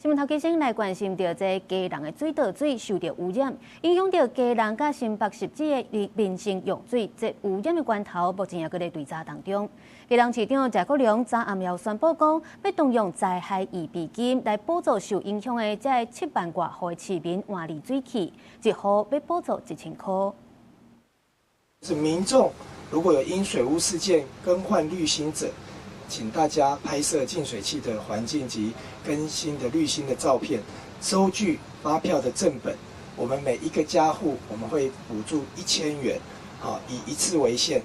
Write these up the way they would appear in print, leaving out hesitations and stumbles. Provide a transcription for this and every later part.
新聞頭期先來關心著這基隆的水道水受著污染，影響著基隆佮新北市的民生用水，這污染的源頭目前也閣咧追查當中。基隆市長謝國樑昨暗又宣布講，欲動用災害預備金來補助受影響的這7萬外戶的市民換濾水器，一戶欲補助1000箍。是民眾如果有因水污事件更換濾芯者，請大家拍攝淨水器的環境及更新的濾芯的照片、收據、發票的正本。我們每一個家戶，我們會補助1000元，好，以一次為限。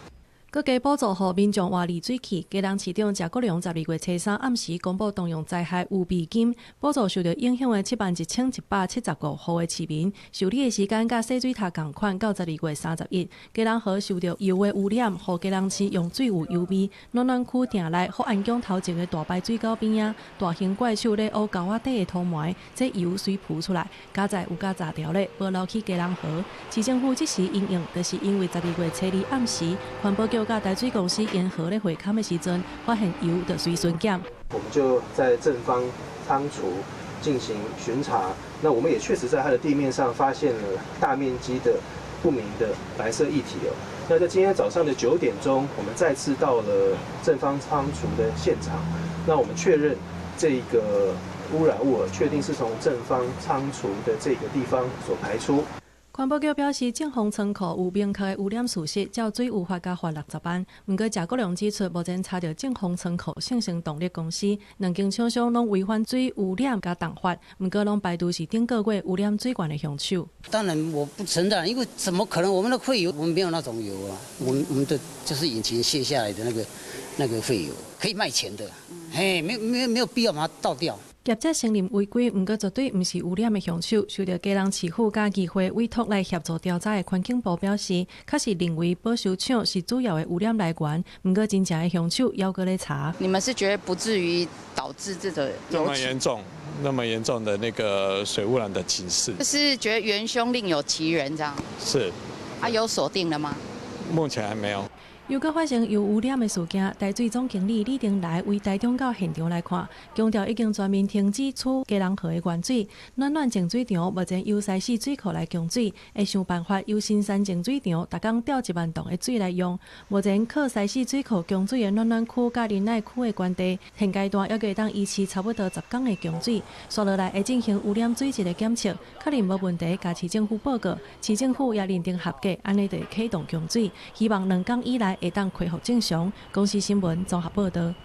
閣加補助予民眾換濾水器，基隆市長謝國樑12月初三暗時公布動用災害預備金，補助受著影響的71,175戶的市民。受理的時間佮洗水塔仝款，到12月31。基隆河受著油的污染，予基隆市用水有油味。暖暖區埕內福安宮頭前的大排水溝邊仔，大型怪手咧挖溝仔底的土埋，這油隨浮出來，加載有夠雜條咧，無流去基隆河。市政府這時因應，就是因為12月初二暗時，環保局佮台水公司沿河咧會勘的時陣，發現油就隨巡檢。我們就在正方倉儲進行巡查，那我們也確實在它的地面上發現了大面積的不明的白色液體哦。那在今天早上的9點鐘，我們再次到了正方倉儲的現場，那我們確認這個污染物確定是從正方倉儲的這個地方所排出。環保局表示，正方倉庫有明確的污染事實，照水污法共罰60萬。毋過謝國樑指出，目前查著正方倉庫、信盛動力公司兩間廠商攏違反水污染佮重罰，毋過攏排除是頂個月污染水源的兇手。當然我不承認，因為怎麼可能？我們的廢油，我們沒有那種油啊，我們的就是引擎卸下來的那個廢油，可以賣錢的，嘿，沒有必要把它倒掉。業者承認違規，毋過絕對毋是污染的兇手。受著基隆市府佮議會委託來協助調查的環境部表示，確實認為保修廠是主要的污染來源，毋過真正的兇手猶閣咧查。你們是覺得不至於導致這個這麼嚴重、那麼嚴重的那個水污染的情勢？就是覺得元兇另有其人，這樣。是。啊，有鎖定了嗎？目前還沒有。又閣發生油污染的事件，台水總經理李登來為台中到現場來看，強調已經全面停止取基隆河的原水，暖暖淨水場目前由西勢水庫來供水，會想辦法由新山淨水場逐工調1萬桶的水來用。目前靠西勢水庫供水的暖暖區佮仁愛區的關地，現階段猶閣會當維持差不多10工的供水。紲落來會進行污染水質的檢測，確認無問題，共市政府報告，市政府也認定合格，按呢就會啟動供水，希望2工以內會當恢復正常。公視新聞綜合報導。